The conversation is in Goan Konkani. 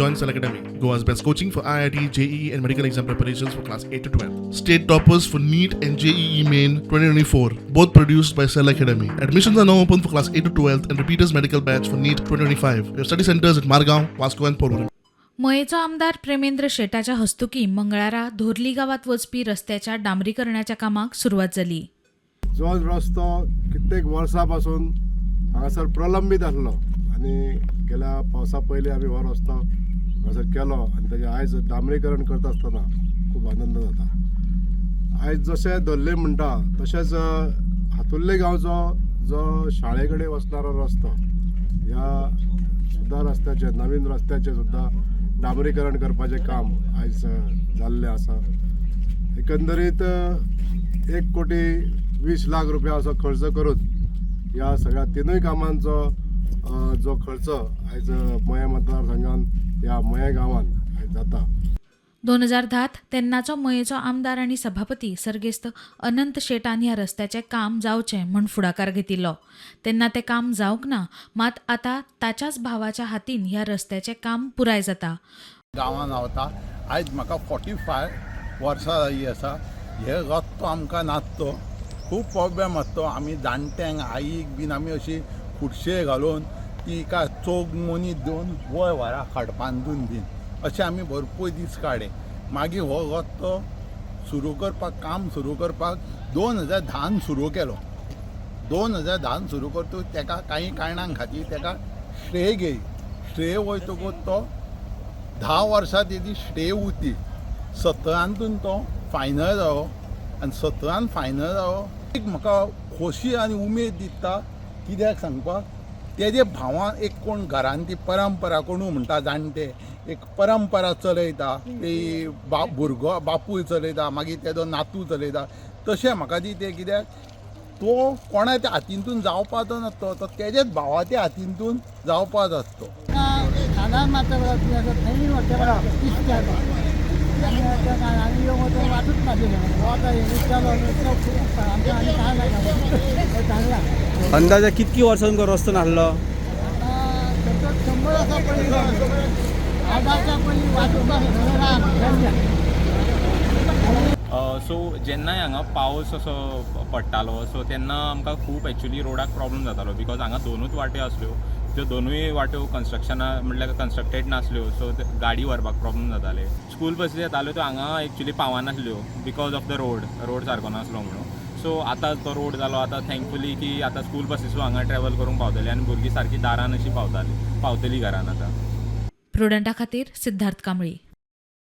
Join Cell Academy, Goa's best coaching for IIT, JEE, and medical exam preparations for class 8 to 12. State toppers for NEET and JEE Main 2024, both produced by Cell Academy. Admissions are now open for class 8 to 12 and repeaters medical batch for NEET 2025. We have study centers at Margaon, Vasco, and Porvorim. मयेचो आमदार प्रेमेंद्र शेटाच्या हस्तुकीं मंगळारा धोर्ली गांवांत वचपी रस्त्याच्या डांबरीकरणाच्या कामाक सुरवात जाली. जो रस्तो कित्येक वर्सां पासून हांगासर प्रलंबीत आसलो आनी गेल्या पावसा पयलीं आमी हो रस्तो हांगासर केलो आनी तेजें आयज डांबरीकरण करता आसतना खूब आनंद जाता. आयज जशें धरले म्हणटा तशेंच हातुर्ले गांवचो जो शाळे कडेन वचणारो रस्तो, ह्या सुद्दां रस्त्याचें, नवीन रस्त्याचें सुद्दां डांबरीकरण करपाचें काम आयज जाल्लें आसा. एकंदरीत 1 कोटी 20 लाख रुपया असो खर्च करून ह्या सगळ्या तिनूय कामांचो जो खर्च आयज मयें मतदारसंघान, ह्या मयें गांवान आयज जाता. 2010त तेन्नाचो मयेचो आमदार आनी सभापती सर्गेस्त अनंत शेटान ह्या रस्त्याचें काम जावचें म्हूण फुडाकार घेतिल्लो. तेन्ना तें काम जावंक ना, मात आतां ताच्याच भावाच्या हातीन ह्या रस्त्याचें काम पुराय जाता. गांवांत रावता. आयज म्हाका 45 वर्सां जाल्ली आसा. हे रस्तो आमकां नासतो, खूब प्रोब्लेम आसतो. आमी जाणट्यांक, आईक बीन आमी अशी खुर्शे घालून तिका चोग मनीस दिवन वय व्हरा खडपांतून बीन, अशें आमी भरपूर दीस काडे. मागीर हो रस्तो सुरू करपाक, काम सुरू करपाक 2010न सुरू केलो. 2010न सुरू करतकूच तेका काही कारणां खातीर तेका स्टे घेय. स्टे वयतकूच तो 10 वर्सां तेजी स्टे उरती. 17तून तो फायनल जालो आनी 17न फायनल जालो. एक म्हाका खोशी आनी उमेद दिसता. कित्याक सांगपाक, तेजे भावान एक कोण घरान ती परंपरा, कोणू म्हणटा जाणटे, एक परंपरा चलयता. ती बा भुरगो बापूय चलयता, मागीर तेजो नातू चलयता. तशें म्हाका दी तें, कित्याक तो कोणाच्या हातींतून जावपाचो ना, तो तो तेजेच भावाच्या हातींतून जावपाचो आसतो. सादारण मात्र थंय इश्ट आनी येवंक वाटूच नाशिल्लें. हो आतां केलो आमकां आनी काय नाका सांगला. अंदाजे कितकी वर्सां तुमकां रस्तो नासलो? आतां 100 वर्सां पयलीं, आदाच्या पयलीं वाटूच नासलें रान. सो जेन्नाय हांगा पावस असो पडटालो, सो तेन्ना आमकां खूब एक्चुली रोडाक प्रॉब्लम जातालो, because हांगा दोनूच वाट्यो आसल्यो. त्यो दोनूय वाट्यो कन्स्ट्रक्शना, म्हटल्यार कन्स्ट्रक्टेड नासल्यो. सो गाडी व्हरपाक प्रॉब्लम जाताले. स्कूल बसी येताल्यो त्यो हांगा actually पावनासल्यो because of the road. Road सारको नासलो म्हणून. सो आतां तो रोड जालो. आतां थँकफुली की आतां स्कूल बसीसूय हांगा ट्रॅवल करूंक पावतली आनी भुरगीं सारकी दारान अशी पावताली, पावतली घरान आतां. प्रुडंटा खातीर सिद्धार्थ कांबळी.